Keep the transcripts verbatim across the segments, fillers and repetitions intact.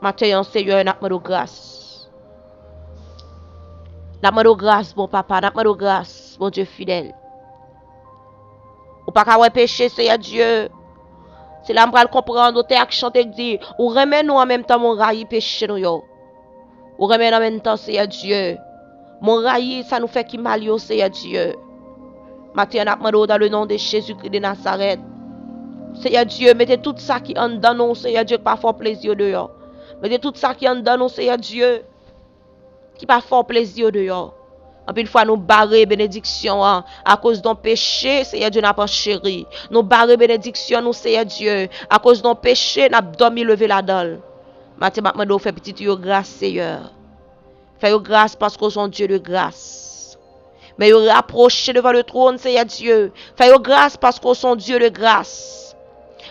Maten an, Seyè, n ap mande w gras. N ap mande w gras, bon Papa, n ap mande w gras, Bondye fidèl. Ou pa ka wè peche, Seyè Dye. Se la m pral konprann, otè ak chante k di, ou renmen nou an menm tan, men w rayi peche nou yo. Ou renmen nou an menm tan, Seyè Dye, men w rayi sa nou fè ki mal yo, Seyè Dye. Maten an, n ap mande w, dans le nom de Jésus-Christ de Nazareth, Seyè Dye, mete tout sa ki anndan nou, Seyè Dye, ki pa fè w plezi deyò. Mete tout sa ki anndan nou, Seyè Dye, ki pa fè w plezi deyò. Anpil fwa, nou bare benediksyon an akoz de yon peche, Seyè Dye, n ap ancheri. Nou bare benediksyon nou, Seyè Dye, akoz de yon peche, n ap dòmi leve ladan l. Maten, m ap mande w fè pitit ou yo gras, Seyè. Fè yo gras paske w se yon Dye de gras. Men yo rapwoche devan le twòn, Seyè Dye. Fè yo gras paske w se yon Dye de gras.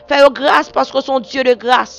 Fè yo gras paske w se yon Dye de gras.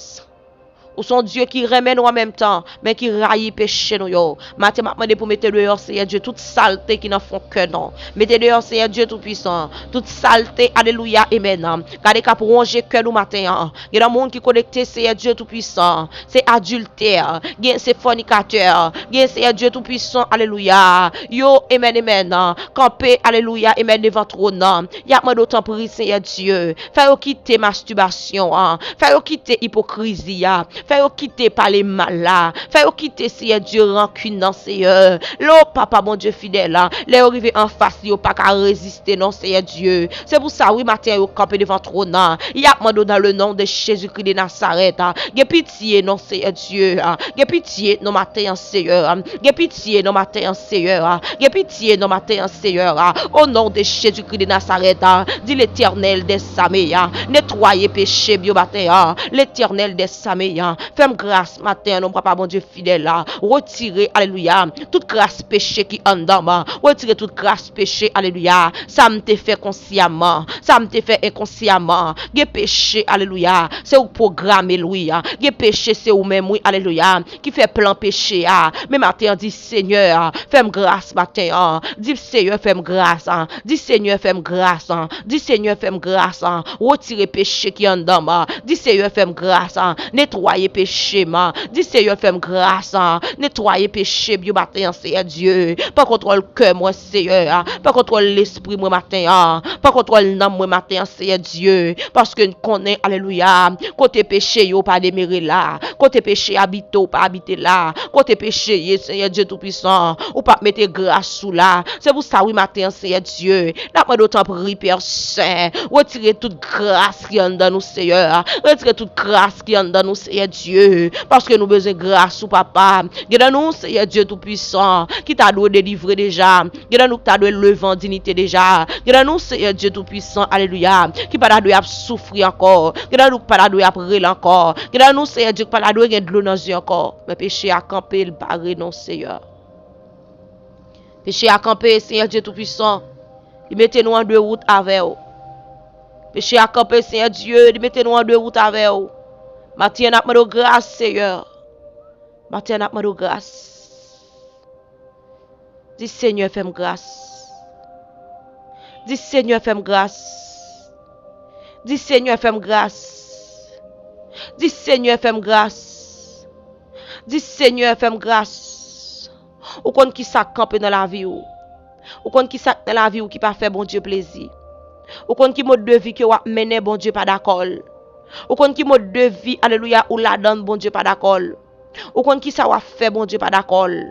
Ou se yon Dye ki renmen nou an menm tan, men ki rayi peche nou yo. Maten, m ap mande pou mete deyò, Seyè Dye, tout salte ki nan fon kè nou. Mete deyò, Seyè Dye Toupisan, tout salte, alelouya, amèn. Gade k ap wonje kè nou maten an. Gen nan moun ki konekte, Seyè Dye Toupisan, se adiltè, gen se fònikatè, gen, Seyè Dye Toupisan, alelouya. Yo, amèn, amèn, kanpe, alelouya, amèn, devan twòn nan. Y ap mande w, tanpri, Seyè Dye, fè yo kite mastibasyon an, fè yo kite ipokrizi a, fè yo kite pale mal la, fè yo kite, Seyè Dye, rankin nan, Seyè. Lè w, Papa Bondye fidèl la, lè yo rive anfas li, yo pa ka reziste non, Seyè Dye. Se pou sa, wi, maten an, yo kanpe devan twòn nan. Y ap mande w, dans le nom de Jésus-Christ de Nazareth, gen pitye non, Seyè Dye. Gen pitye non maten an, Seyè. Gen pitye non maten an, Seyè. Gen pitye non maten an, Seyè. Au nom de Jésus-Christ de Nazareth, di Letènèl dèzame, netwaye peche m yo maten an. Letènèl dèzame, fè m gras maten an, non, Papa Bondye fidèl la. Retire, alelouya, tout kras peche ki anndan m. Retire tout kras peche, alelouya. Sa m te fè konsyaman, sa m te fè enkonsyaman. Gen peche, alelouya, se ou k pwograme l, wi. Gen peche, se ou menm, wi, alelouya, ki fè plan peche a. Men maten an, di, Senyè, fè m gras maten an. Di, Senyè, fè m gras. Di, Senyè, fè m gras. Di, Senyè, fè m gras. Retire peche ki anndan m. Di, Senyè, fè m gras. Netwaye peche m. Di, Senyè, fè m gras. Netwaye peche m yo maten an, Seyè Dye. Pran kontwòl kè mwen, Seyè. Pran kontwòl lespri mwen maten an. Pran kontwòl nanm mwen maten an, Seyè Dye. Paske n konnen, alelouya, kote peche ye, ou pa demere la. Kote peche abite, ou pa abite la. Kote peche ye, Seyè Dye Toupisan, ou p ap mete gras ou la. Se pou sa, wi, maten an, Seyè Dye, n ap mande w, tanpri, Pè Sen, retire tout gras ki anndan nou, Seyè. Retire tout gras ki anndan nou, Seyè Dye. Paske nou bezwen gras ou, Papa. Gen nan nou, Seyè Dye Toupisan, ki ta dwe delivre deja. Gen nan nou ki ta dwe leve an diyite deja. Gen nan nou, Seyè Dye Toupisan, alelouya, ki pa ta dwe ap soufri ankò. Gen nan nou ki pa ta dwe ap rele ankò. Gen nan nou, Seyè Dye, ki pa ta dwe gen dlo nan zye ankò. Men peche a kanpe, l bare nou, Seyè. Peche a kanpe, Seyè Dye Toupisan. Li mete nou an de wout avè w. Peche a kanpe, Seyè Dye, li mete nou an de wout avè w. Maten an, n ap mande w gras, Seyè. Maten an, n ap mande w gras. Di, Senyè, fè m gras. Di, Senyè, fè m gras. Di, Senyè, fè m gras. Di, Senyè, fè m gras. Di, Senyè, fè m gras. Ou konn ki sa k kanpe nan lavi w. Ou konn ki sa k nan lavi w ki pa fè Bondye plezi. Ou konn ki mòd de vi ke w ap mennen, Bondye pa dakò l. Ou konn ki mòd de vi, alelouya, ou ladan l, Bondye pa dakò l. Ou konn ki sa w ap fè, Bondye pa dakò l.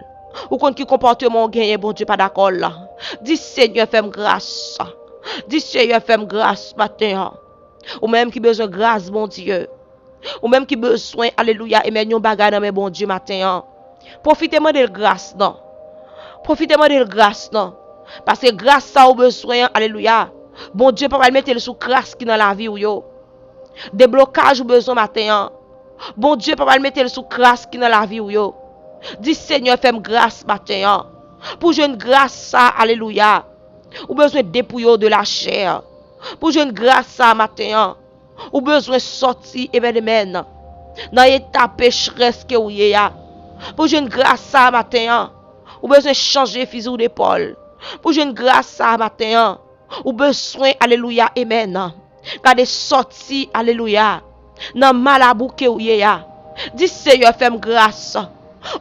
Ou konn ki konpòteman w genyen, Bondye pa dakò l. Di, Senyè, fè m gras. Di, Senyè, fè m gras maten an. Ou menm ki bezwen gras Bondye. Ou menm ki bezwen, alelouya, amèn, yon bagay nan men Bondye maten an. Pwofite mande l gras nan. Pwofite mande l gras nan. Paske gras sa ou bezwen an, alelouya, Bondye pa pral mete l sou kras ki nan lavi w yo. Deblokaj ou bezwen maten an, Bondye pa pral mete l sou kras ki nan lavi w yo. Di, Senyè, fè m gras maten an. Pou jwenn gras sa, alelouya, ou bezwen depouye w de lachè. Pou jwenn gras sa maten an, ou bezwen sòti, amèn, amèn, nan eta pechrès ke w ye a. Pou jwenn gras sa maten an, ou bezwen chanje fizi w depòl. Pou jwenn gras sa maten an, ou bezwen, alelouya, amèn, gade, sòti, alelouya, nan malabou ke w ye a. Di, Senyè, fè m gras.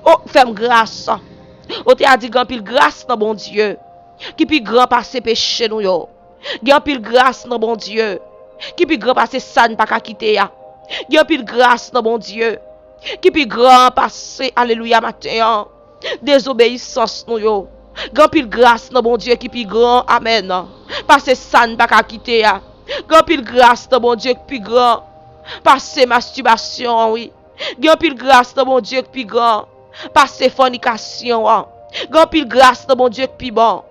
O, fè m gras. Ou te a di gen anpil gras nan Bondye ki pi gran pase peche nou yo. Gen anpil gras nan Bondye ki pi gran pase sa n pa ka kite a. Gen anpil gras nan Bondye ki pi gran pase, alelouya, maten an, dezobeyisans nou yo. Gen anpil gras nan Bondye ki pi gran, amèn, pase sa n pa ka kite a. Gen anpil gras nan Bondye ki pi gran pase mastibasyon an, wi. Gen anpil gras nan Bondye ki pi gran pase fònikasyon an. Gen anpil gras nan Bondye ki pi bon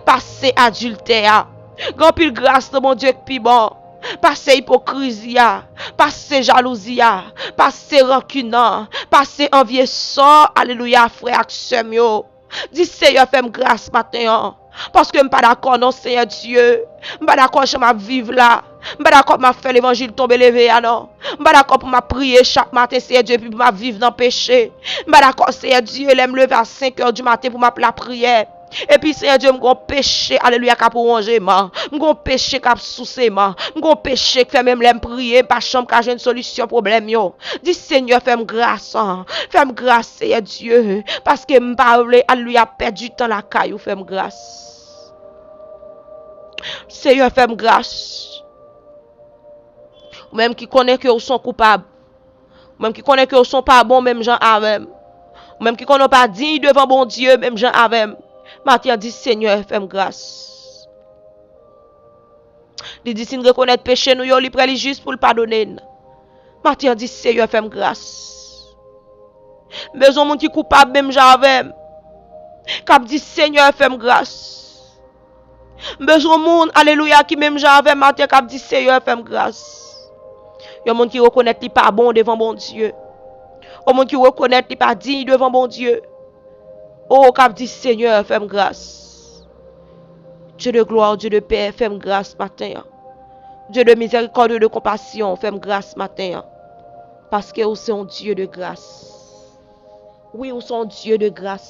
pase adiltè a. Gen anpil gras nan Bondye ki pi bon pase ipokrizi a, pase jalouzi a, pase rankin an, pase anvye sò, alelouya, frè ak sè m yo. Di, Senyè, fè m gras maten an. Paske m pa dakò non, Senyè Dye. M pa dakò jan m ap viv la. M pa dakò pou m ap fè levanjil tonbe leve a non. M pa dakò pou m ap priye chak maten, Senyè Dye, epi pou m ap viv nan peche. M pa dakò, Senyè Dye, lè m leve a senk è di maten pou m ap lapriyè. Epi, Senyè Dye, m gon peche, alelouya, k ap wonje m. M gon peche k ap souse m. M gon peche k fè menm lè m priye, m pa janm ka jwenn solisyon pwoblèm yo. Di, Senyè, fè m gras. Fè m gras, Senyè Dye, paske m pa vle, alelouya, pèdi tan lakay ou, fè m gras. Senyè, fè m gras. Ou menm ki konnen ke ou se yon koupab. Ou menm ki konnen ke ou se yon pa bon menm jan avè m. Ou menm ki konnen ou pa diy devan Bondye menm jan avè m. Maten an, di, Senyè, fè m gras. Li di, si n rekonèt peche nou yo, li prè, li jis pou l padone n. Maten an, di, Senyè, fè m gras. M bezwen moun ki koupab menm jan avè m, k ap di, Senyè, fè m gras. M bezwen moun, alelouya, ki menm jan avè m maten, k ap di, Senyè, fè m gras. Yon moun ki rekonèt li pa bon devan Bondye. Yon moun ki rekonèt li pa diy devan Bondye. O, k ap di, Senyè, fè m gras. Dye de glwa, Dye de pè, fè m gras maten an. Dye de mizèrikòd, Dye de konpasyon, fè m gras maten an. Paske ou se yon Dye de gras. Wi, ou se yon Dye de gras.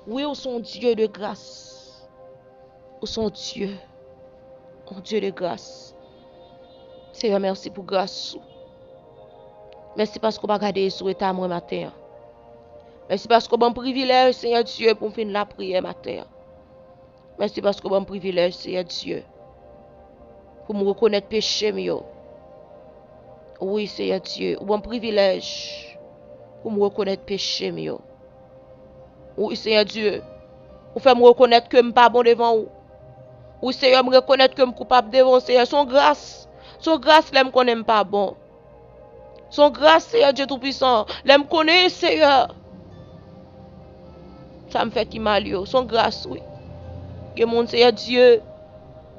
Wi, ou se yon Dye de gras. Ou se yon Dye. Yon Dye de gras. Senyè, mèsi pou gras ou. Mèsi paske w pa gade sou eta mwen maten an. Mèsi paske w ban m privilèj, Senyè Dye, pou m vin lapriyè maten an. Mèsi paske w ban m privilèj, Senyè Dye, pou m rekonèt peche m yo. Wi, Senyè Dye, ou ban m privilèj pou m rekonèt peche m yo. Wi, Senyè Dye, ou fè m rekonèt ke m pa bon devan ou. Wi, Senyè, m rekonèt ke m koupab devan ou, Senyè. Se yon gras. Se yon gras lè m konnen m pa bon. Se yon gras, Senyè Dye Toupisan. Lè m konnen, Senyè, sa m fè ki mal yo. Se yon gras, wi. Gen moun, Senyè Dye,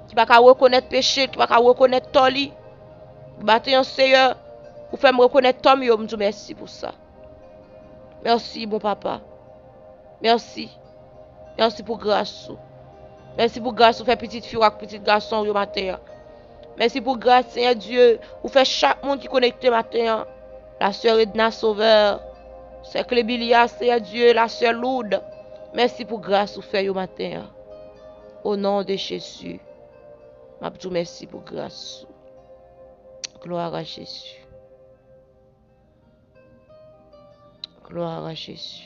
ki pa ka rekonèt peche, ki pa ka rekonèt tò li. Maten an, Senyè, ou fè m rekonèt tò m yo, m di w mèsi pou sa. Mèsi, bon papa. Mèsi. Mèsi pou gras ou. Mèsi pou gras ou fè pitit fi w ak pitit gason w yo maten an. Mèsi pou gras, Senyè Dye, ou fè chak moun ki konekte maten an. La sè Edna Sauveur, sè Clébilia, Senyè Dye, la sè Loud. Mèsi pou gras ou fè yo maten an. O non de Jezi, m ap di w mèsi pou gras ou. Gloire à Jésus. Gloire à Jésus.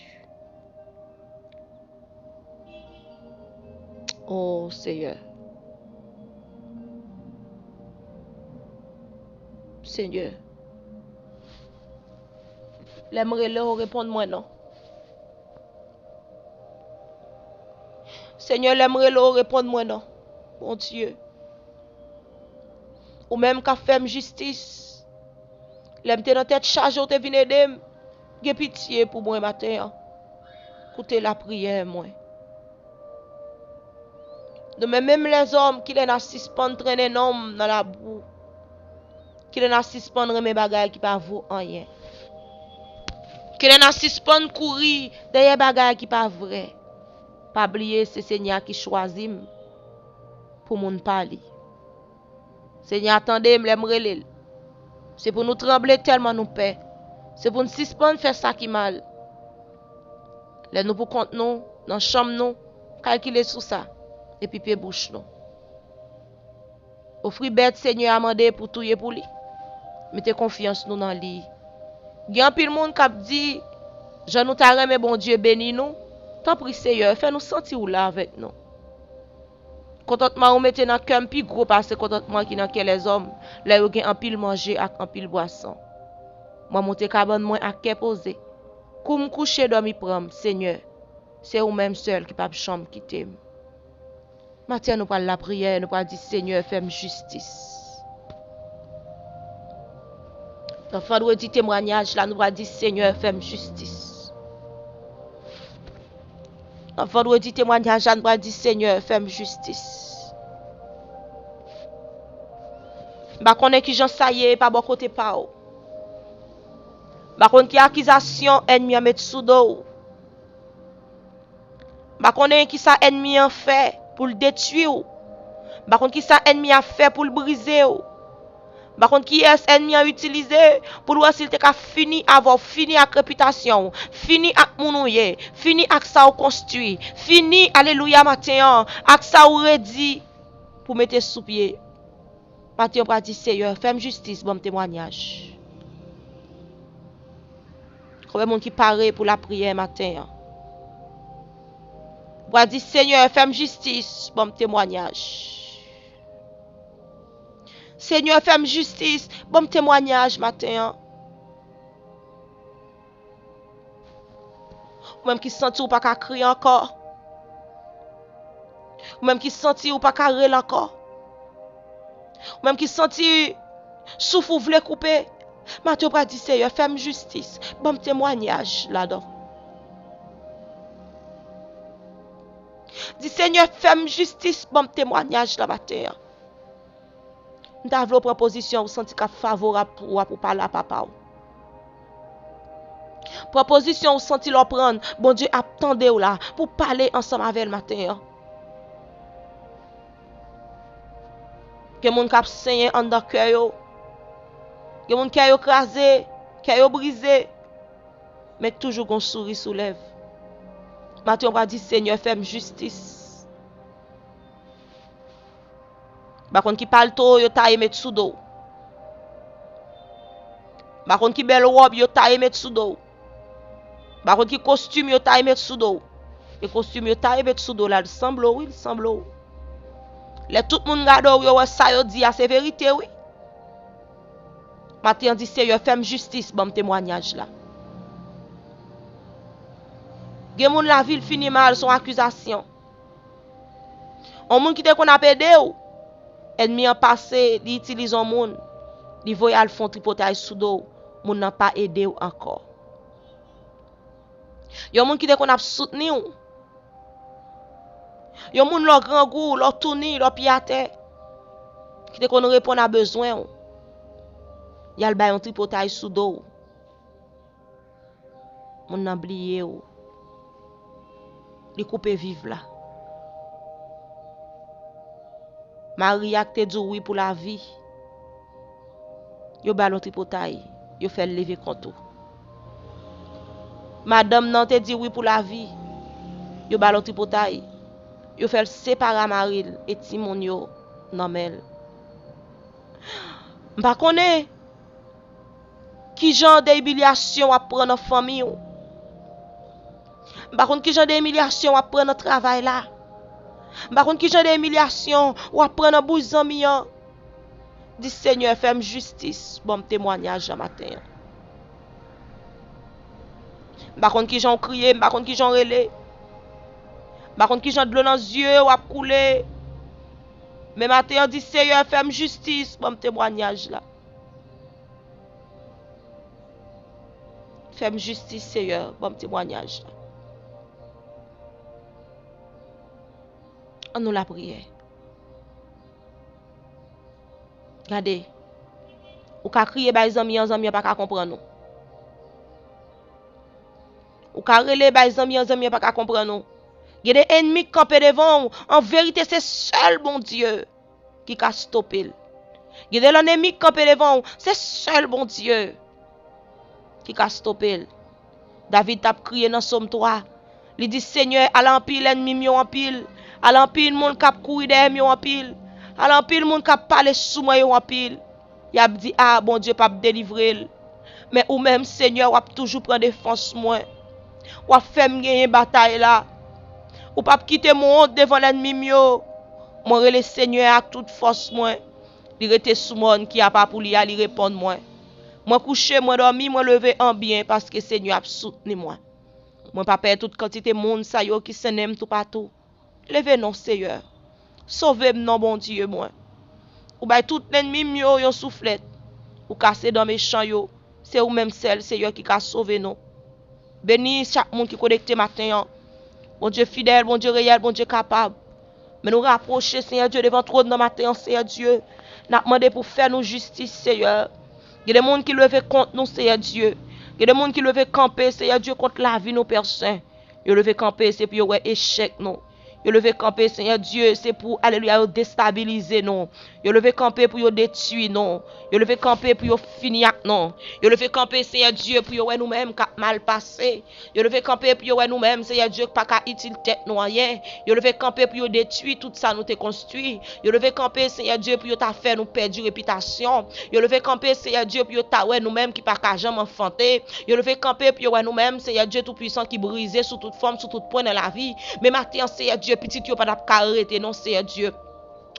Oh, Senyè. Senyè. Lè m rele w, reponn mwen non. Senyè, lè m rele w, reponn mwen non. Bondye. Ou menm k ap fè m jistis. Lè m te nan tèt chaje, ou te vin ede m. Gen pitye pou mwen maten an. Koute lapriyè mwen. Nou menm, menm lèzòm, kilè n a sispann trennen non m nan labou? Kilè n a sispann renmen bagay ki pa vo anyen? Kilè n a sispann kouri dèyè bagay ki pa vrè? Pa bliye, se Senyè a ki chwazi m pou moun pa li. Senyè a tande m lè m rele l. Se pou nou tranble tèlman nou pè. Se pou n sispann fè sa ki mal. Lè nou pou kont nou, nan chanm nou, kalkile sou sa, epi pe bouch nou. Ofri bèt Senyè a mande pou touye pou li. Mete konfyans nou nan li. Gen anpil moun k ap di, jan nou ta renmen Bondye beni nou, tanpri Seyè, fè nou santi w la avèk nou. Kontantman ou mete nan kè m pi gwo pase kontantman ki nan kè lèzòm, lè yo gen anpil manje ak anpil bwason. Mwen monte kabann mwen ak kè poze. Kou m kouche dòmi pran m, Senyè, se ou menm sèl ki p ap janm kite m. Maten an, nou pral lapriyè, nou pral di, Senyè, fè m jistis. Nan vandredi temwanyaj la, nou pral di, Senyè, fè m jistis. Nan vandredi temwanyaj la, nou pral di, Senyè, fè m jistis. M pa konnen ki jan sa ye pa bò kote pa w. M pa konn ki akizasyon ènmi an met sou do w. M pa konnen ki sa ènmi an fè pou l detwi w. M pa konn ki sa ènmi an fè pou l brize w. M pa konn kiyès ènmi an itilize pou l wè si l te ka fini avè w, fini ak repitasyon w, fini ak moun ou ye, fini ak sa w konstwi, fini, alelouya, maten an, ak sa w redi pou mete sou pye. Maten an, w pral di, Seyè, fè m jistis, ban m temwanyaj. Konbyen moun ki pare pou lapriyè maten an? W pral di, Senyè, fè m jistis, ban m temwanyaj. Senyè, fè m jistis, ban m temwanyaj maten an. Ou menm ki santi w pa ka kriye ankò. Ou menm ki santi w pa ka rele ankò. Ou menm ki santi souf ou vle koupe. Maten w pral di, Seyè, fè m jistis. Ban m temwanyaj ladan. Di, Senyè, fè m jistis, ban m temwanyaj nan maten an. M ta vle w pran pozisyon ou santi k ap favorab pou ou a pou w pale a papa w. Pran pozisyon ou santi lè w pran, Bondye ap tande w la pou w pale ansanm avè l maten an. Gen moun k ap senyen anndan kè yo. Gen moun kè yo kraze, kè yo brize. Men toujou gon souri sou lèv. Maten w pral di, Senyè, fè m jistis. M pa konn ki palto yo taye met sou do w. M pa konn ki bèl wòb yo taye met sou do w. M pa konn ki kostim yo taye met sou do w. E kostim yo taye met sou do w la, l sanble w, wi, l sanble w. Lè tout moun gade w, yo wè sa yo di a, se verite, wi. Maten an di, Seyè, fè m jistis, ban m temwanyaj la. Gen moun lavi l fini mal, se yon akizasyon. Yon moun ki te konn ap ede w, ènmi an pase, li itilize yon moun, li voye al fè yon tripotay sou do w, moun nan pa ede w ankò. Yon moun ki te konn ap soutni w, yon moun lè w grangou, lè w touni, lè w pye atè, ki te konn reponn a bezwen w, y al bay yon tripotay sou do w. Moun nan bliye w. Li koupe viv la. Mari a k te di w wi pou lavi, yo ba l yon tripotay, yo fè l leve kont ou. Madanm nan te di wi pou lavi, yo ba l yon tripotay, yo fè l separe a mari l e timoun yo nan men l. M pa konnen ki jan de imilyasyon w ap pran nan fanmi w. M pa konn ki jan de imilyasyon w ap pran nan travay la. M pa konn ki jan de imilyasyon w ap pran nan bouch zanmi an. Di, Senyè, fè m jistis, ban m temwanyaj an maten an. M pa konn ki jan w kriye, m pa konn ki jan w rele. M pa konn ki jan dlo nan zye w ap koule. Men maten an, di, Seyè, fè m jistis, ban m temwanyaj la. Fè m jistis, Seyè, ban m temwanyaj la. Ann nou lapriyè. Gade, ou ka kriye bay zanmi an, zanmi an pa ka konprann ou. Ou ka rele bay zanmi an, zanmi an pa ka konprann ou. Gen de ènmi k kanpe devan w, an verite, se sèl Bondye ki ka stope l. Gen de lènmi k kanpe devan w, se sèl Bondye ki ka stope l. David t ap kriye nan Sòm twa. Li di, Senyè, ala anpil ènmi m yo anpil. Ala anpil moun k ap kouri dèyè m yo anpil. Ala anpil moun k ap pale sou mwen yo anpil. Y ap di, a, Bondye p ap delivre l. Men ou menm, Senyè, w ap toujou pran defans mwen. W ap fè m genyen batay la. Ou p ap kite m wont devan lènmi m yo. Mwen rele Senyè a ak tout fòs mwen. Li rete sou mòn ki apa pou li a, li reponn mwen. Mwen kouche, mwen dòmi, mwen leve an byen, paske Senyè ap soutni mwen. Mwen pa pè tout kantite moun sa yo ki sennen m toupatou. Leve non, Seyè. Sove m non, Bondye mwen. Ou bay tout lènmi m yo yon souflèt. Ou kase dan mechan yo. Se ou menm sèl, Seyè, ki ka sove nou. Beni chak moun ki konekte maten an. Bondye fidèl, Bondye reyèl, Bondye kapab. Men nou rapwoche, Senyè Dye, devan twòn nan maten an, Senyè Dye. N ap mande pou fè nou jistis, Seyè. Gen de moun ki leve kont nou, Senyè Dye. Gen de moun ki leve kanpe, Senyè Dye, kont lavi nou, Pè Sen. Yo leve kanpe, se pou yo wè echèk nou. Yo leve kanpe, Senyè Dye, se pou, alelouya, yo destabilize nou. Yo leve kanpe pou yo detwi nou. Yo leve kanpe pou yo fini ak nou. Yo leve kanpe, Senyè Dye, pou yo wè nou menm k ap mal pase. Yo leve kanpe pou yo wè nou menm, Senyè Dye, k pa ka itil tèt nou anyen. Yo leve kanpe pou yo detwi tout sa nou te konstwi. Yo leve kanpe, Senyè Dye, pou yo ta fè nou pèdi repitasyon. Yo leve kanpe, Senyè Dye, pou yo ta wè nou menm ki pa ka janm anfante. Yo leve kanpe pou yo wè nou menm, Senyè Dye Toupisan, ki brize sou tout fòm, sou tout pwen nan lavi. Men maten an, Senyè Dye, pitit yo pa t ap ka rete non, Senyè Dye.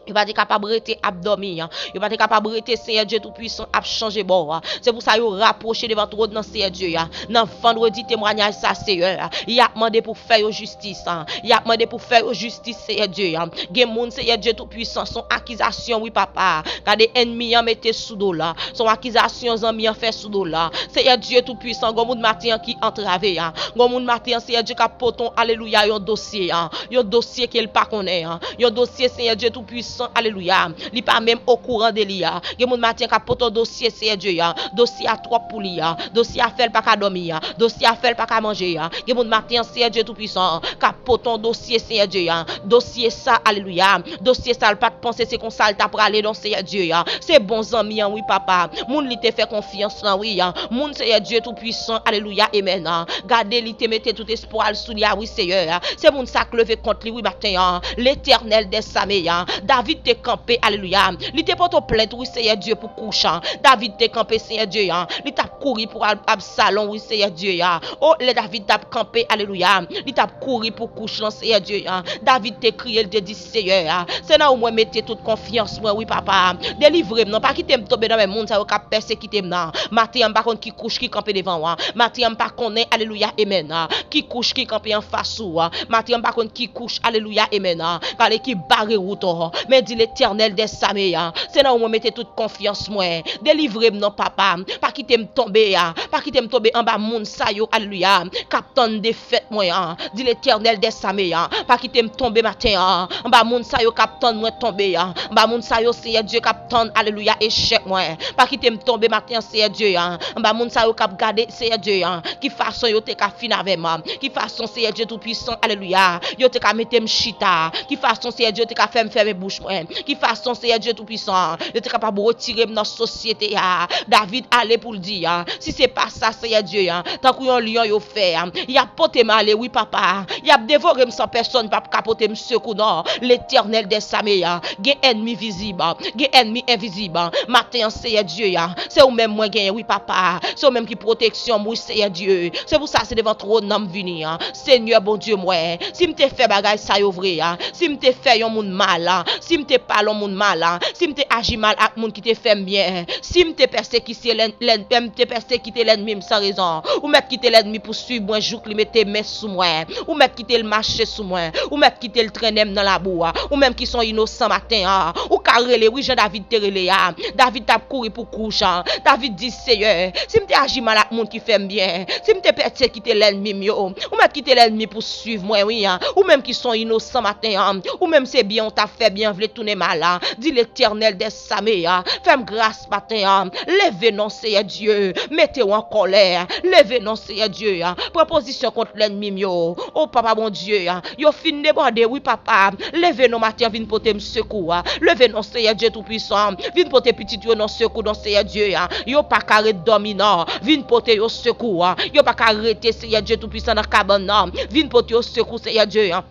Yo pa te kapab rete ap dòmi an. Yo pa te kapab rete, Senyè Dye Toupisan, ap chanje bò a. Se pou sa yo rapwoche devan twòn nan, Senyè Dye a. Nan vandredi temwayaj sa, Seyè a, y ap mande pou fè yo jistis an. Y ap mande pou fè yo jistis, Senyè Dye a. Gen moun, Senyè Dye Toupisan, se yon akizasyon, wi, papa. Gade ènmi an mete sou do l la. Se yon akizasyon zanmi an fè sou do l la. Seyè Dye Toupisan, gon moun maten an ki antrave a. Gon moun maten an, Seyè Dye, k ap pote yon, alelouya, yon dosye a. Yon dosye ke l pa konnen an. Yon dosye, Seyè Dye Toupisan, alelouya, li pa menm okouran de li a. Gen moun maten an k ap pote yon dosye, Seyè Dye a. Dosye a twòp pou li a. Dosye a fè l pa ka dòmi a. Dosye a fè l pa ka manje a. Gen moun maten an, Seyè Dye Toupisan, k ap pote yon dosye, Seyè Dye a. Dosye sa, alelouya. Dosye sa, l pa t panse se konsa l ta prale non, Seyè Dye a. Se bon zanmi an, wi, papa. Moun li te fè konfyans lan, wi. Moun, Seyè Dye Toupisan, alelouya, amen. Gade, li te mete tout espwa l sou li a, wi, Seyè. Se moun sa k leve kont li, wi, maten an. Letènèl dèzame a. David te kanpe, alelouya. Li te pote plent, wi, Seyè Dye, pou kouch an. David te kanpe, Seyè Dye a. Li t ap kouri pou Ab-, Absalon, wi, Seyè Dye a. O, lè David t ap kanpe, alelouya, li t ap kouri pou kouch lan, Seyè Dye a. David te kriye, li te di, Seyè a, se nan ou mwen mete tout konfyans mwen, wi, papa. Delivre m non, pa kite m tonbe nan men moun sa yo k ap pèsekite m nan. Maten an, m pa konn ki kouch ki kanpe devan w an. Maten an, m pa konnen, alelouya, amen, ki kouch ki kanpe anfas ou an. Maten an, m pa konn ki kouch, alelouya, amen, gade, ki bare wout ou. Men di Letènèl dèzame a, se nan ou mwen mete tout konfyans mwen. Delivre m non, papa. Pa kite m tonbe a. Pa kite m tonbe anba moun sa yo, alelouya, k ap tann defèt mwen an. Di Letènèl dèzame a, pa kite m tonbe maten an anba moun sa yo k ap tann mwen tonbe a. Anba moun sa yo, Seyè Dye, k ap tann, alelouya, echèk mwen. Pa kite m tonbe maten an, Seyè Dye a, anba moun sa yo k ap gade, Seyè Dye a, ki fason yo te ka fin avè m. Ki fason, Seyè Dye Toupisan, alelouya, yo te ka mete m chita. Ki fason, Seyè Dye, yo te ka fè m fèmen bouch mwen. Ki fason, Seyè Dye Toupisan, yo te kapab retire m nan sosyete a. David ale pou l di, si se pa sa, Seyè Dye a, tankou yon lyon yo fè a, y ap pote m ale, wi, papa. Y ap devore m san pèsonn p ap ka pote m sekou non. Letènèl dèzame a, gen ènmi vizib, gen ènmi envizib. Maten an, Seyè Dye a, se ou menm mwen genyen, wi, papa. Se ou menm ki pwoteksyon m, wi, Seyè Dye. Se pou sa, se devan twòn nan m vini an. Senyè Bondye mwen, si m te fè bagay sa yo vre a, si m te fè yon moun mal, si m te pale yon moun mal, si m te aji mal ak moun ki te fè m byen, si m te pèsekite lèn-, lèn-, m te pèsekite lènmi m san rezon, ou mèt kite lènmi pouswiv mwen jouk li mete men sou mwen. Ou mèt kite l mache sou mwen. Ou mèt kite l trennen m nan labou a. Ou menm ki se yon inosan maten an, ou ka rele, wi, jan David te rele a. David t ap kouri pou kouch an. David di, Seyè, si m te aji mal ak moun ki fè m byen, si m te pèsekite lènmi m yo, ou mèt kite lènmi pouswiv mwen, wi. Ou menm ki se yon inosan maten an, ou menm se byen ou t ap fè, byen vle tounen mal a. Di Letènèl dèzame a, fè m gras maten an. Leve non, Seyè Dye. Mete w an kòlè. Leve non, Seyè Dye a. Pran pozisyon kont lènmi m yo. O, papa Bondye a, yo fin debòde, wi, papa. Leve non maten an, vin pote m sekou a. Leve non, Seyè Dye Toupisan. Vin pote pitit yo non sekou non, Seyè Dye a. Yo pa ka ret dòmi non. Vin pote yo sekou a. Yo pa ka rete, Seyè Dye Toupisan, nan kabann nan. Vin pote yo sekou, Seyè Dye a.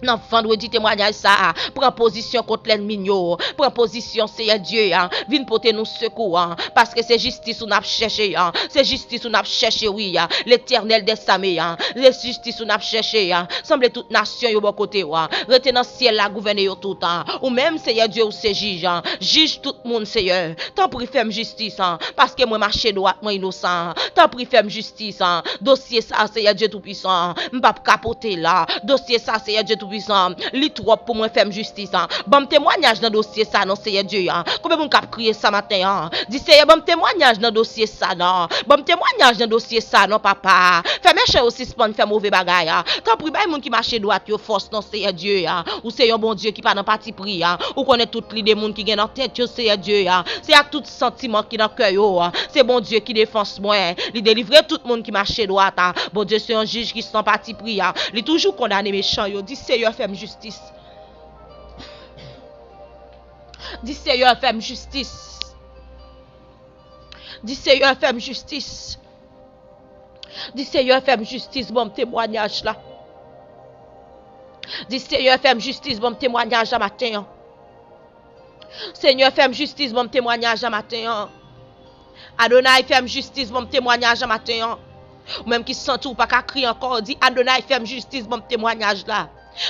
Nan vandredi temwayaj sa a, pran pozisyon kont lènmi n yo. Pran pozisyon, Seyè Dye a. Vin pote nou sekou a. Paske se jistis ou n ap chèche a. Se jistis ou n ap chèche, wi a. Letènèl dèzame a. Se jistis ou n ap chèche a. Sanble tout nasyon yo bò kote w a. Rete nan syèl la, gouvène yo tout a. Ou menm, Seyè Dye, ou se jij a. Jij tout moun, Seyè. Tanpri, fè m jistis a. Paske mwen mache dwat, mwen inosan. Tanpri, fè m jistis a. Dosye sa, Seyè Dye Toupisan, m p ap kapote la. Dosye sa, Seyè Dye Toupisan, li twòp pou mwen, fè m jistis a. Ban m temwayaj nan dosye sa non, Seyè Dye a. Konbyen moun k ap kriye sa maten an? Di, Seyè, ban m temwayaj nan dosye sa non. Ban m temwayaj nan dosye sa non, papa. Fè mechan yo sispann fè move bagay a. Tanpri, bay moun ki mache dwat yo fòs non, Seyè Dye a. Ou se yon Bondye ki pa nan patipri a. Ou konnen tout lide moun ki gen nan tèt yo, Seyè Dye a. Se ak tout santiman ki nan kè yo a. Se Bondye ki defans mwen. Li delivre tout moun ki mache dwat a. Bondye se yon jij ki san patipri a. Li toujou kondane mechan yo. Di, Seyè, fè m jistis. Di, Seyè, fè m jistis. Di, Seyè, fè m jistis. Di, Seyè, fè m jistis, ban m temwayaj la. Di, Seyè, fè m jistis, ban m temwayaj la maten an. Senyè, fè m jistis, ban m temwayaj la maten an. Adonay, fè m jistis, ban m temwayaj la maten an. Ou menm ki santi w pa ka kriye ankò, di, Adonay, fè m jistis, ban m temwayaj la.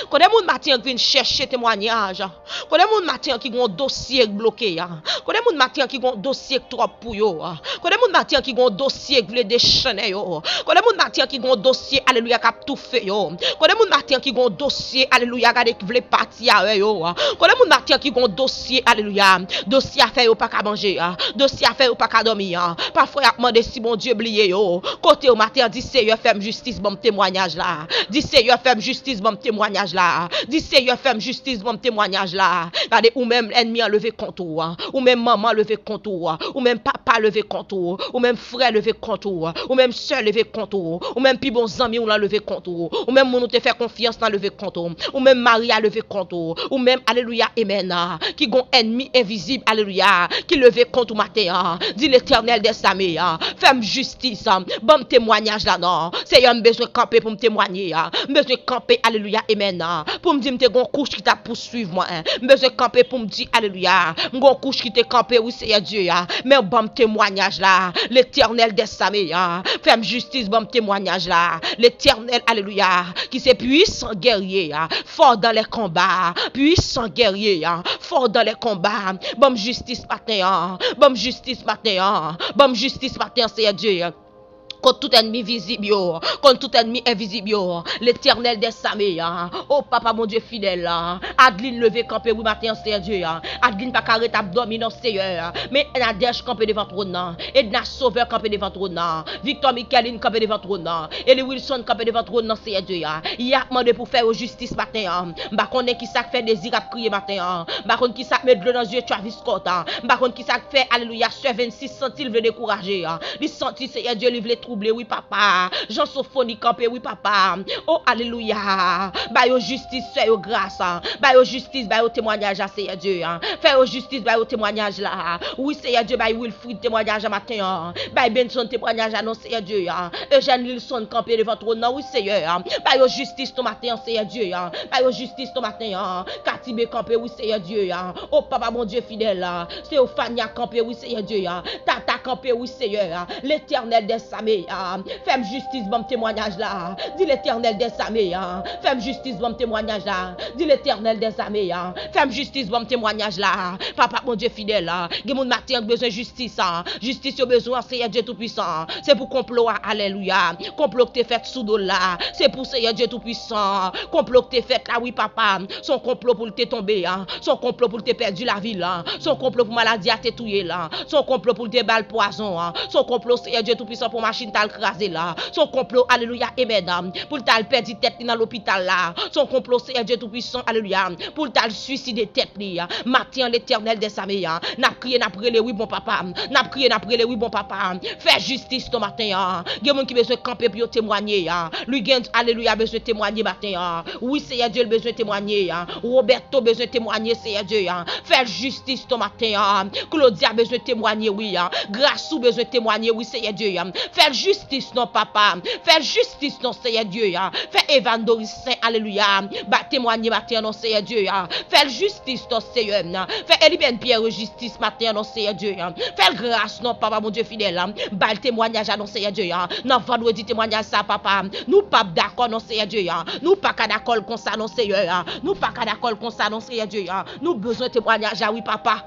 Kote moun maten an k vin chèche temwayaj? Kote moun maten an ki gen yon dosye k bloke a? Kote moun maten an ki gen yon dosye k twòp pou yo a? Kote moun maten an ki gen yon dosye k vle dechannen yo? Kote moun maten an ki gen yon dosye, alelouya, k ap toufe yo? Kote moun maten an ki gen yon dosye, alelouya, gade, k vle pati avè yo a? Kote moun maten an ki gen yon dosye, alelouya, dosye a fè yo pa ka manje a? Dosye a fè yo pa ka dòmi a? Pafwa y ap mande si Bondye bliye yo. Kote yo maten an, di, Seyè, fè m jistis, ban m temwayaj la. Di, Seyè, fè m jistis, ban m temwayaj la. Di, Seyè, fè m jistis, ban m temwayaj la. Gade, ou menm, ènmi an leve kont ou. Ou menm, manman leve kont ou. Ou menm, papa leve kont ou. Ou menm, frè leve kont ou. Ou menm, sè leve kont ou. Ou menm, pi bon zanmi w lan leve kont ou. Ou menm, moun ou te fè konfyans lan leve kont ou. Ou menm, mari a leve kont ou. Ou menm, alelouya, amèn, ki gon ènmi envizib, alelouya, ki leve kont ou maten an. Di, Letènèl dèzame a, fè m jistis, ban m temwayaj la non. Seyè, m bezwen kanpe pou m temwanye a. M bezwen kanpe, alelouya, amèn, pou m di m te gon kouch ki t ap pouswiv mwen. M bezwen kanpe pou m di, alelouya, m gon kouch ki te kanpe, wi, Seyè Dye a. Men ban m temwayaj la, Letènèl dèzame a. Fè m jistis, ban m temwayaj la. Letènèl, alelouya, ki se pwisan gèrye a, fò dan lè konba, pwisan gèrye a, fò dan lè konba. Ban m jistis maten an, ban m jistis maten an, ban m jistis maten an, Seyè Dye. Kont tout ènmi vizib yo, kont tout ènmi envizib yo, Letènèl dèzame a. O Papa Bondye fidèl la, Adeline leve kanpe wi maten an, Seyè Dye a. Adeline pa ka ret ap dòmi non, Seyè. Men Nadège kanpe devan twòn nan. Edna Sovè kanpe devan twòn nan. Victor Mickaëline kanpe devan twòn nan. Eli Wilson kanpe devan twòn nan, Seyè Dye a. Y ap mande pou fè yo jistis maten an. M pa konnen ki sa k fè Dezir ap kriye maten an. M pa konn ki sa k met dlo nan zye Travis Scott a. M pa konn ki sa k fè, alelouya, sè vennsis santi l vle dekouraje a. Li santi, Seyè Dye, li vle twouble, wi, papa. Jan Sofoni kanpe, wi, papa. O, alelouya. Ba yo jistis, fè yo gras. Ba yo jistis, ba yo temwayaj la, Seyè Dye. Fè yo jistis, ba yo temwayaj la. Wi, Seyè Dye, bay Wilfrid temwayaj la maten an. Bay Benson temwayaj la, non, Seyè Dye. Eugène Lilson kanpe devan twòn nan, wi, Seyè. Ba yo jistis ton maten an, Seyè Dye. Ba yo jistis ton maten an. Katibe kanpe, wi, Seyè Dye. O, Papa Bondye fidèl. Teofania kanpe, wi, Seyè Dye. Tata kanpe, wi, Seyè. Letènèl dèzame a. Fè m jistis, ban m temwayaj la. Di, Letènèl dèzame a. Fè m jistis, ban m temwayaj la. Di, Letènèl dèzame a. Fè m jistis, ban m temwayaj la. Papa Bondye fidèl. Gen moun maten an k bezwen jistis a. Jistis yo bezwen an, Seyè Dye Toupisan. Se pou konplo a, alelouya. Konplo k te fèt sou do l la. Se pou, Seyè Dye Toupisan. Konplo k te fèt la, wi, papa. Se yon konplo pou l te tonbe a. Se yon konplo pou l te pèdi lavi l la. Se yon konplo pou maladi a te touye l la. Se yon konplo pou l te ba l pwazon an. Se yon konplo, Seyè Dye Toupisan, pou machin t al kraze l la. Se yon konplo, alelouya, amèn, pou l t al pèdi tèt li nan lopital la. Se yon konplo, Seyè Dye Toupisan, alelouya, pou l t al swiside tèt li. Maten an, Letènèl dèzame a, n ap kriye, n ap rele, wi, bon papa. N ap kriye, n ap rele, wi, bon papa. Fè jistis non maten an. Gen moun ki bezwen kanpe pou yo temwanye a. Lugens, alelouya, bezwen temwanye maten an. Wi, Seyè Dye, l bezwen temwanye a. Roberto bezwen temwanye, Seyè Dye a. Fè l jistis non maten an. Claudia bezwen temwanye, wi a. Grasou bezwen temwanye, wi, Seyè Dye a. Fè l jistis non papa. Fè l jistis non Seyè Dye a. Fè Evan Doris Sen, alelouya, ba temwanye maten an non Seyè Dye a. Fè l jistis non Seyè. Fè Eliben Pyè jistis maten an non Seyè Dye a. Fè l gras non papa Bondye fidèl. Ba l temwanyaj la non Seyè Dye a. Nan vandredi temwanyaj sa papa, nou p ap dakò non Seyè Dye a. Nou pa ka dakò l konsa non Seyè a. Nou pa ka dakò l konsa non Seyè Dye a. Nou bezwen temwanyaj la wi papa.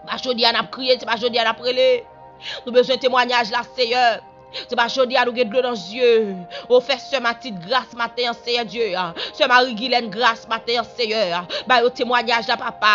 Pa jodi a n ap kriye, se pa jodi a n ap rele. Nou bezwen temwanyaj la Seyè. Se pa jodi a nou gen dlo nan zye. Ou fè sè Matit gras maten an Seyè Dye a. Sè Mari Gilèn gras maten an Seyè a. Ba yo temwanyaj la papa.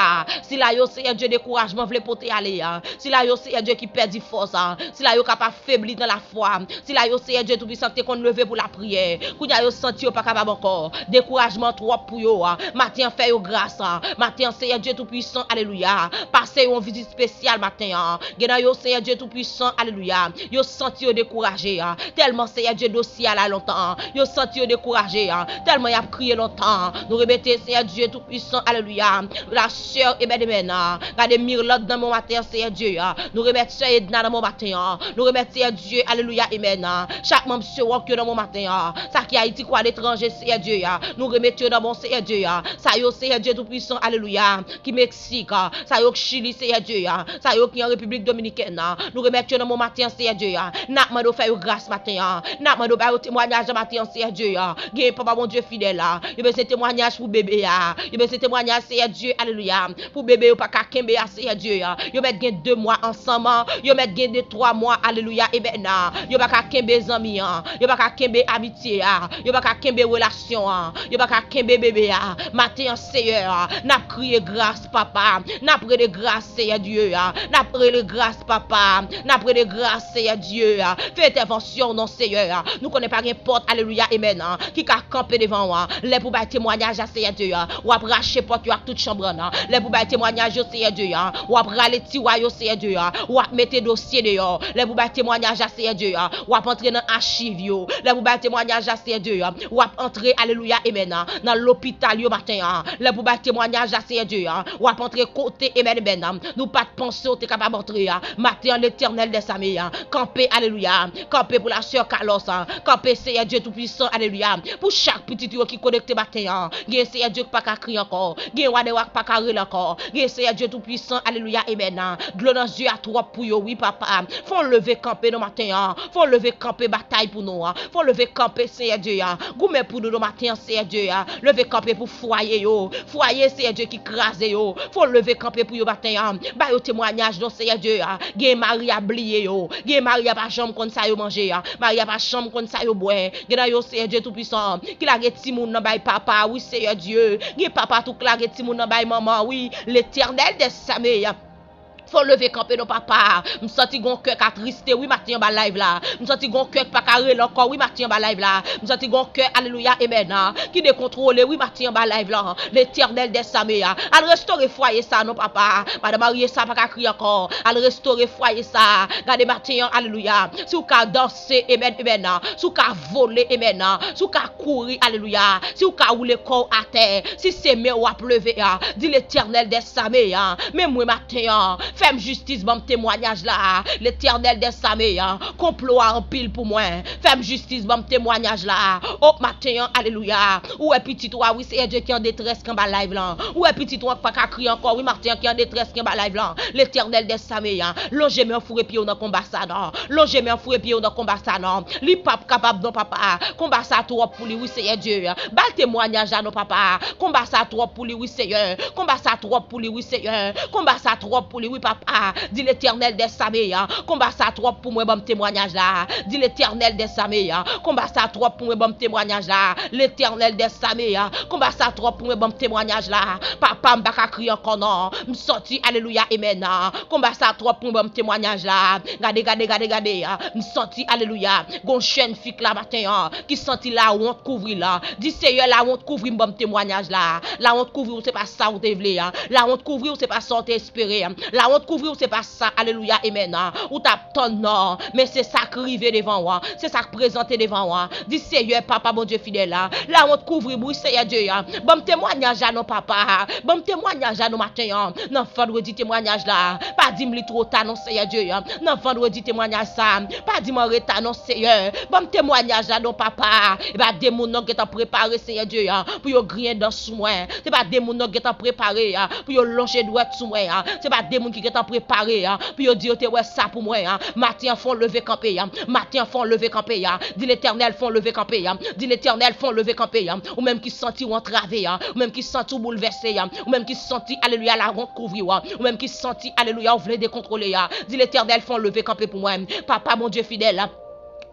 Sila yo Seyè Dye dekourajman vle pote ale a. Sila yo Seyè Dye ki pèdi fòs a. Sila yo k ap afebli nan lafwa. Sila yo Seyè Dye Toupisan te konn leve pou lapriyè. Kounye a yo santi yo pa kapab ankò. Dekourajman twòp pou yo a. Maten an fè yo gras a. Maten an Seyè Dye Toupisan, alelouya. Pase yo yon vizit espesyal maten an. Gen nan yo Seyè Dye Toupisan, alelouya. Yo santi yo dekouraje a. Tèlman Seyè Dye dosye a la lontan. Yo santi yo dekouraje a. Tèlman y ap kriye lontan. Nou remete Seyè Dye Toupisan, alelouya. La sè Ebènebèn a. Gade Mirlande nan men w maten an Seyè Dye a. Nou remèt sè Edna nan men w maten an. Nou remèt Seyè Dye, alelouya, amèn. Chak manm sewòk yo nan men w maten an. Sa ki Ayiti kou aletranje Seyè Dye a. Nou remèt yo nan men w Seyè Dye a. Sa yo Seyè Dye Toupisan, alelouya. Ki Meksik, sa yo k Chili, Seyè Dye a, sa yo ki an Repiblik Dominikèn, nou remèt yo nan men w maten an, Seyè Dye a. N ap mande w fè yo gras maten an, n ap mande w ba yo temwanyaj nan maten an, Seyè Dye a. Gen papa Bondye fidèl la, yo bezwen temwanyaj pou bebe a, yo bezwen temwanyaj, Seyè Dye, alelouya, pou bebe yo pa ka kenbe a, Seyè Dye a. Yo mèt gen de mwa ansanm, yo mèt gen de twa mwa, alelouya, ebèn, yo pa ka kenbe zanmi an, yo pa ka kenbe amitye a, yo pa ka kenbe relasyon an, yo pa ka kenbe bebe a. Maten an, Seyè, n ap kriye gras, papa. N ap rele gras, Seyè Dye a. N ap rele gras, papa. N ap rele gras, Seyè Dye a. Fè entèvansyon w non, Seyè a. Nou konnen pa gen pòt, alelouya, amèn, ki ka kanpe devan w. Lè pou bay temwanyaj la, Seyè Dye a, w ap rache pòt yo ak tout chanbrann. Lè pou bay temwanyaj yo, Seyè Dye a, w ap rale tiwa yo, Seyè Dye a. W ap mete dosye deyò. Lè pou bay temwanyaj la, Seyè Dye a, w ap antre nan achiv yo. Lè pou bay temwanyaj la, Seyè Dye a, w ap antre, alelouya, amèn, nan lopital yo maten an. Lè pou bay temwanyaj la, Seyè Dye a, w ap antre kote, amèn, amèn, nou pa t panse w te kapab antre a. Maten an, Letènèl dèzame a, kanpe, alelouya, kanpe pou la sè Carlos a, kanpe, Seyè Dye Toupisan, alelouya, pou chak pitit yo ki konekte maten an. Gen Seyè Dye k pa ka kriye ankò, gen wadèwa k pa ka rele ankò, gen Seyè Dye Toupisan, alelouya, amèn. Dlo nan zye a twòp pou yo, wi, papa. Fè w leve kanpe nan maten an. Fè w leve kanpe batay pou nou an. Fè w leve kanpe, Seyè Dye a. Goumen pou nou nan maten an, Seyè Dye a. Leve kanpe pou fwaye yo. Fwaye, Seyè Dye, ki kraze yo. Fè w leve kanpe pou yo maten an. Ba yo temwanyaj non, Seyè Dye a. Gen mari a bliye yo. Gen mari a pa janm konn sa yo manje a. Mari a pa janm konn sa yo bwè. Gen nan yo, Seyè Dye Toupisan, ki lage timoun nan bay papa, wi, Seyè Dye. Gen papa tou k lage timoun nan bay manman, wi. Letènèl dèzame a. Fò leve kanpe non papa. M santi gon kè k atriste wi maten anba live la. M santi gon kè k pa ka rele ankò wi maten anba live la. M santi gon kè, alelouya, amèn, ki dekontwole wi maten anba live la. Letènèl dèzame a. Al restore fwaye sa non papa. Madan marye sa pa ka kriye ankò. Al restore fwaye sa. Gade maten an, alelouya. Si w ka danse, amèn, amèn. Si w ka vole, amèn. Si w ka kouri, alelouya. Si w ka woule kò w atè. Si se men w ap leve a. Di Letènèl dèzame a. Men mwen maten an. Fè m jistis, ban m temwanyaj la. Letènèl dèzame a. Konplo a anpil pou mwen. Fè m jistis, ban m temwanyaj la. O maten an, alelouya. Ou wè pitit ou a, wi, Seyè Dye, ki an detrès, ki anba live lan. Ou wè pitit ou an k pa ka kriye ankò, wi, maten an, ki an detrès, ki anba live lan. Letènèl dèzame a. Lonje men w, foure pye w nan konba sa non. Lonje men w, foure pye w nan konba sa non. Li p ap kapab non, papa. Konba sa twòp pou li, wi, Seyè Dye. Ba l temwanyaj la non, papa. Konba sa twòp pou li, wi, Seyè. Konba sa twòp pou li, wi, Seyè. Konba sa twòp pou li, wi, papa. Di Letènèl dèzame a. Konba sa twòp pou mwen, ban m temwanyaj la. Di Letènèl dèzame a. Konba sa twòp pou mwen, ban m temwanyaj la. Letènèl dèzame a. Konba sa twòp pou mwen, ban m temwanyaj la. Papa, m pa ka kriye ankò non. M sòti, alelouya, amèn. Konba sa twòp pou mwen, ban m temwanyaj la. Gade, gade, gade, gade. M sòti, alelouya. Gon jèn fi k la maten an, ki santi lawont kouvri l. Di Seyè, lawont kouvri m, ban m temwanyaj la. Lawont kouvri w, se pa sa w te vle a. Lawont kouvri w, se pa sa w te espere a. Lawont Kouvri w, se pa sa, alelouya, amen, ou t ap tann, non. Men se sa k rive devan w an, se sa k prezante devan w an. Di, Seyè, Papa Bondye fidèl la, lawont kouvri m, wi, Seyè Dye. Ban m temwayaj la, non, Papa. Ban m temwayaj la, non, maten an. Nan vandredi temwayaj la, pa di m li twò ta, non, Seyè Dye. Nan vandredi temwayaj sa, pa di m an reta, non, Seyè. Ban m temwayaj la, non, Papa. E pa de moun, non, gentan prepare, Seyè Dye, pou yo griyen dan sou mwen. Se pa de moun, non, gentan prepare, pou yo lonje dwèt sou mwen. Se pa de moun ki gentan prepare pou yo di yo te wè sa pou mwen. Maten an, fè yon leve kanpe. Maten an, fè yon leve kanpe. Di Letènèl, fè yon leve kanpe. Di Letènèl, fè yon leve kanpe. Ou menm ki santi w antrave, ou menm ki santi w boulvèse, ou menm ki santi, alelouya, lawont kouvri w, ou menm ki santi, alelouya, ou vle dekontwole, di Letènèl, fè yon leve kanpe pou mwen. Papa Bondye fidèl,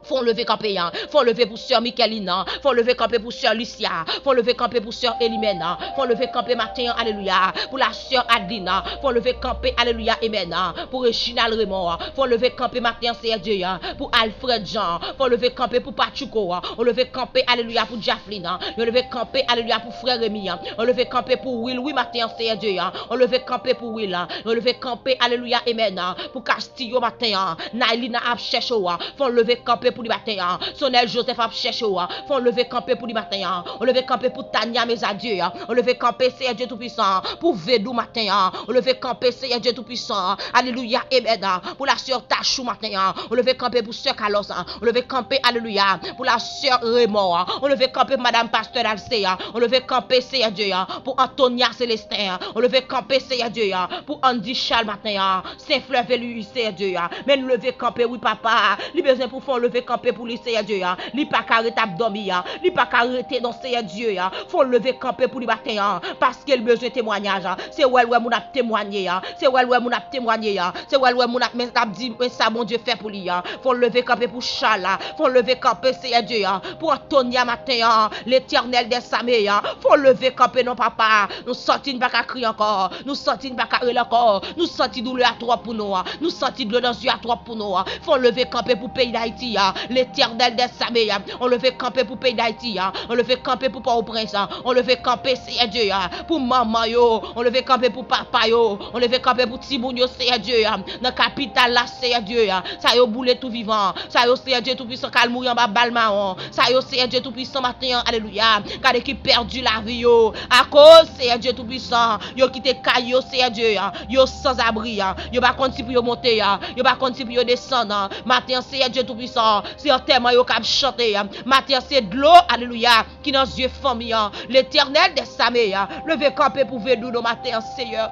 fè yon leve kanpe, fè yon leve pou sè Mikelina, fè yon leve kanpe pou sè Lucia, fè yon leve kanpe pou sè Elimène, fè yon leve kanpe maten an, alelouya, pou la sè Adeline, fè yon leve kanpe, alelouya, amen, pou Reginald Raymond, fè yon leve kanpe maten an, Seyè Dye, pou Alfred Jean, fè yon leve kanpe pou Pachuco, yon leve kanpe, alelouya, pou Jacqueline, yon leve kanpe, alelouya, pou frè Remy, yon leve kanpe pou Will, wi, maten an, Seyè Dye, yon leve kanpe pou Will, yon leve kanpe, alelouya, amen, pou Castillo maten an, Nailina ap chèche w, fè yon leve kanpe pou li maten an, Sonel Joseph ap chèche w, fè yon leve kanpe pou li maten an, yon leve kanpe pou Tania Mezadye, yon leve kanpe, Seyè Dye Toupisan, pou Vedou maten an, yon leve kanpe, Seyè Dye Toupisan, alelouya, amen, pou la sè Tachou maten an, yon leve kanpe pou sè Carlos, yon leve kanpe, alelouya, pou la sè Raymond, yon leve kanpe pou madan pastè Dalcé, yon leve kanpe, Seyè Dye, pou Antonia Célestin, yon leve kanpe, Seyè Dye, pou Andy Charles maten an, Sen Flè Veli, Seyè Dye, men leve kanpe, wi, Papa, li bezwen pou fè yon leve kanpe pou li, Seyè Dye, li pa ka ret ap dòmi, li pa ka rete, non, Seyè Dye, fè yon leve kanpe pou li maten an, paske li bezwen temwayaj, se wè l wè moun ap temwanye, se wè l wè moun ap temwanye, se wè l wè moun ap, men, ap di, men sa Bondye fè pou li, fè yon leve kanpe pou Charles, fè yon leve kanpe, Seyè Dye, pou Antonia maten an, Letènèl dèzame, fè yon leve kanpe, non, Papa, nou santi n pa ka kriye ankò, nou santi n pa ka rele ankò, nou santi doulè a twòp pou nou, nou santi dlo nan zye a twòp pou nou, fè yon leve kanpe pou peyi Dayiti, Letènèl dèzame, yon leve kanpe pou peyi Dayiti, yon leve kanpe pou Pòtoprens, yon leve kanpe, Seyè Dye, pou manman yo, yon leve kanpe pou papa yo, yon leve kanpe pou timoun yo, Seyè Dye, nan kapital la, Seyè Dye, sa yo boule tou vivan, sa yo, Seyè Dye Toupisan, k al mouri anba bal mawon, sa yo, Seyè Dye Toupisan, maten an, alelouya, gade ki pèdi lavi yo, akoz, Seyè Dye Toupisan, yo kite kay yo, Seyè Dye, yo sanzabri, yo pa konn si pou yo monte, yo pa konn si pou yo desann, maten an, Seyè Dye Toupisan, se antèman yo k ap chante, maten an, se dlo, alelouya, ki nan zye fanmi an. Letènèl dèzame, leve kanpe pou Vedou nan maten an, Seyè.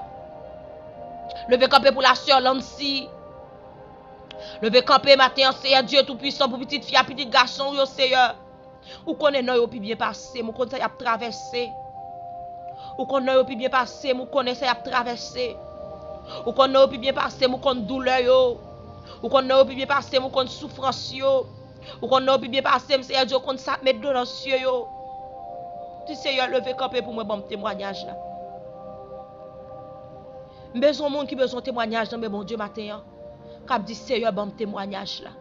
Leve kanpe pou la sè Lancy. Leve kanpe maten an, Seyè Dye Toupisan, pou pitit fi a, pitit gason w yo, Seyè. Ou konnen non yo pi byen pase m, ou konn sa y ap travèse. Ou konn non yo pi byen pase m, ou konnen sa y ap travèse. Ou konn non yo pi byen pase m, ou konn doulè yo. Ou konn non yo pi byen pase m, ou konn soufrans yo. Ou konn non yo pi byen pase m, Seyè Dye, ou konn sa k met dlo nan zye yo. Di, Seyè, leve kanpe pou mwen, ban m temwayaj la. M bezwen moun ki bezwen temwayaj nan men Bondye maten an, k ap di, Seyè, ban m temwayaj la.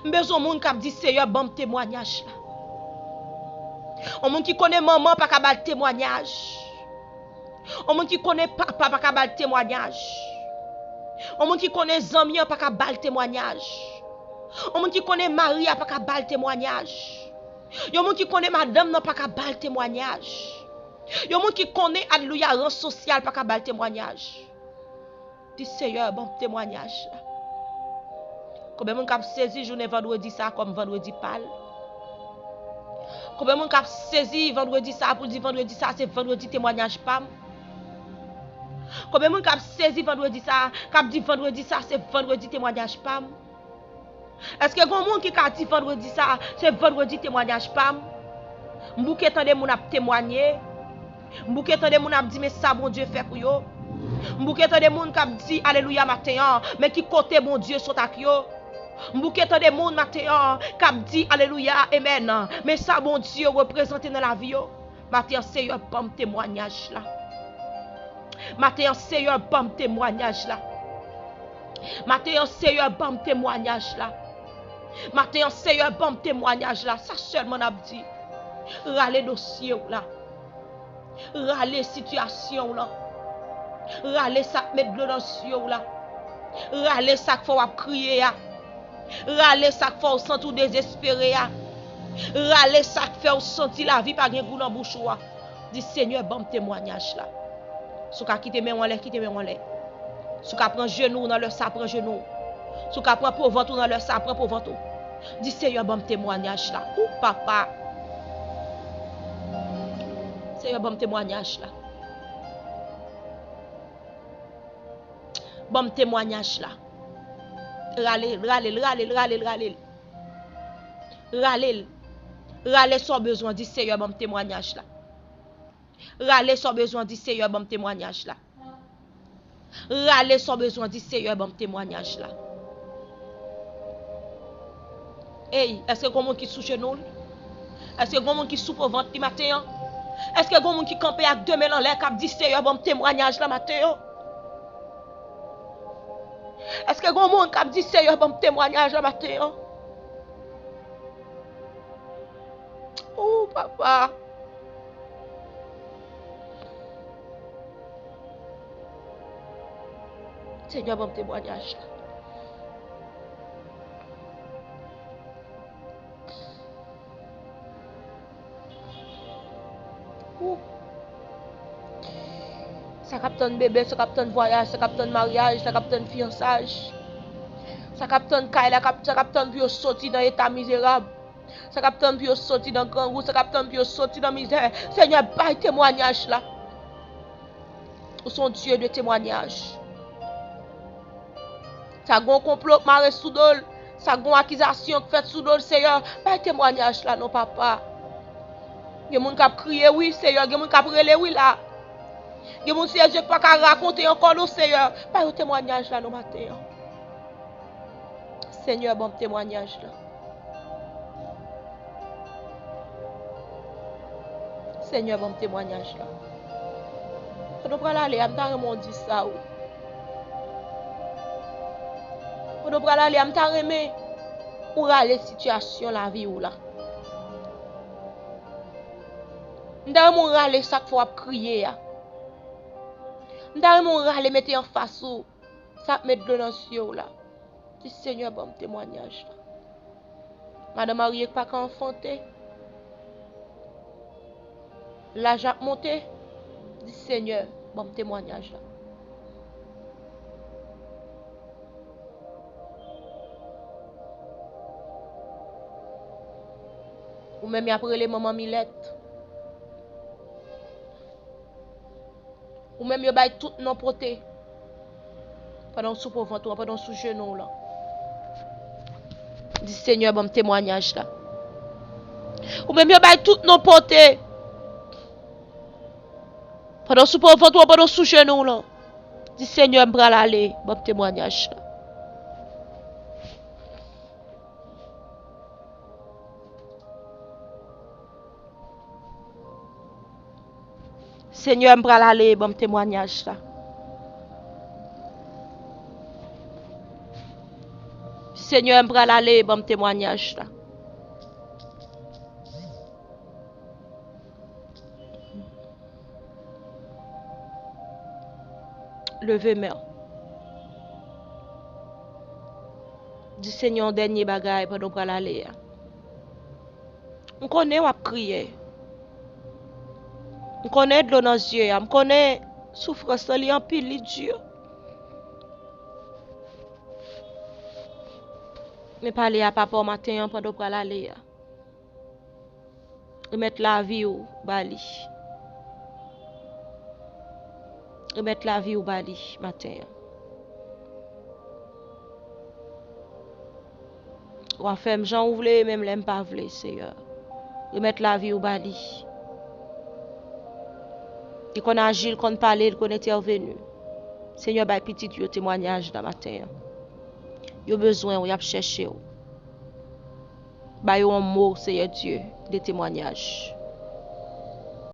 M bezwen moun k ap di, Seyè, ban m temwayaj la. Yon moun ki konnen manman pa ka ba l temwayaj. Yon moun ki konnen papa pa ka ba l temwayaj. Yon moun ki konnen zanmi an pa ka ba l temwayaj. Yon moun ki konnen mari a pa ka ba l temwayaj. Yon moun ki konnen madanm nan pa ka ba l temwayaj. Yon moun ki konnen, alelouya, ran sosyal pa ka ba l temwayaj. Di, Seyè, ban m temwayaj la. Konbyen moun k ap sezi jounen vandredi sa a kòm vandredi pa l? Konbyen moun k ap sezi vandredi sa a pou l di, vandredi sa a se vandredi temwayaj pa m? Konbyen moun k ap sezi vandredi sa a, k ap di, vandredi sa a se vandredi temwayaj pa m? Èske gen moun ki ka di vandredi sa a se vandredi temwayaj pa m? M bouke tande moun ap temwanye. M bouke tande moun ap di men sa Bondye fè pou yo. M bouke tande moun k ap di, alelouya, maten an, men ki kote Bondye sot ak yo. M bouke tande moun maten an k ap di, alelouya, amen, men sa Bondye reprezante nan lavi yo. Maten an, Seyè, ban m temwayaj la. Maten an, Seyè, ban m temwayaj la. Maten an, Seyè, ban m temwayaj la. Maten an, Seyè, ban m temwayaj la. Sa sèlman n ap di. Rale dosye w la. Rale sitiyasyon w lan. Rale sa k met dlo nan zye w la. Rale sa k fè w ap kriye a. Rale sa k fè w santi w dezespere a. Rale sa k fè w santi lavi pa gen gou nan bouch ou a. Di, Senyè, ban m temwayaj la. Si w ka kite men w anlè, kite men w anlè. Si w ka pran jenou w nan lè sa, pran jenou w. Si w ka pran po vant ou nan lè sa, pran po vant ou. Di, Senyè, ban m temwayaj la. Ou papa. Senyè, ban m temwayaj la. Ban m temwayaj la. Rale l, rale l, rale l, rale l, rale l. Rale l. Rale sa w bezwen, di, Senyè, ban m temwayaj la. Rale sa w bezwen, di, Senyè, ban m temwayaj la. Rale sa w bezwen, di, Senyè, ban m temwayaj la. Ey, èske gon moun ki sou jenou l? Èske gon moun ki sou po vant li maten an? Èske gon moun ki kanpe ak de men l anlè k ap di, Senyè, ban m temwayaj la maten an? Èske gon moun k ap di, Senyè, ban m temwayaj la maten an? O papa. Senyè, ban m temwayaj la. Ou. Sa k ap tann bebe, sa k ap tann vwayaj, sa k ap tann maryaj, sa k ap tann fiyansaj. Sa k ap tann kay la, k ap, sa k ap tann pou yo soti nan eta mizerab. Sa k ap tann pou yo soti nan grangou, sa k ap tann pou yo soti nan mizè. Senyè, bay temwayaj la. Ou se yon Dye de temwayaj. Sa gon konplo k mare sou do l, sa gon akizasyon k fèt sou do l, Senyè, bay temwayaj la non, papa. Gen moun k ap kriye, wi, Senyè, gen moun k ap rele, wi, la. Gen moun, Senyè, yo pa ka rakonte ankò, non, Senyè. Bay yo temwayaj la non, maten an. Senyè, ban m temwayaj la. Senyè, ban m temwayaj la. Pandan w pral ale a, m ta renmen w di sa, wi. Pandan w pral ale a, m ta renmen ou rale sitiyasyon lavi w la. M ta renmen w rale sa k fè w ap kriye a. M ta renmen w rale mete anfas ou sa k met dlo nan zye w la. Di, Senyè, ban m temwayaj la. Madan marye k pa ka anfante. Laj ap monte. Di, Senyè, ban m temwayaj la. Ou menm y ap rele manman Milèt. Ou menm yo bay tout non pote. Pandan w sou po vant ou an, pandan w sou jenou w lan. Di, Senyè, ban m temwayaj la. Ou menm yo bay tout non pote. Pandan w sou po vant ou an, pandan w sou jenou w lan. Di, Senyè, m pral ale, ban m temwayaj la. Senyè, m pral ale, ban m temwayaj la. Senyè, m pral ale, ban m temwayaj la. Leve men w. Di Senyè yon dènye bagay pandan w pral ale a. M konnen w ap kriye. M konnen dlo nan zye a. M konnen soufrans lan, li anpil, li di. Men pale a papa w maten an pandan w pral ale a. Remèt lavi w ba li. Remèt lavi w ba li maten an. W a fè m jan w vle, menm lè m pa vle, Seyè. Remèt lavi w ba li. Li konn aji, li konn pale, li konn entèveni. Seyè, bay pitit yo temwayaj nan maten an. Yo bezwen w, y ap chèche w. Ba yo yon mo, Seyè Dye, de temwayaj.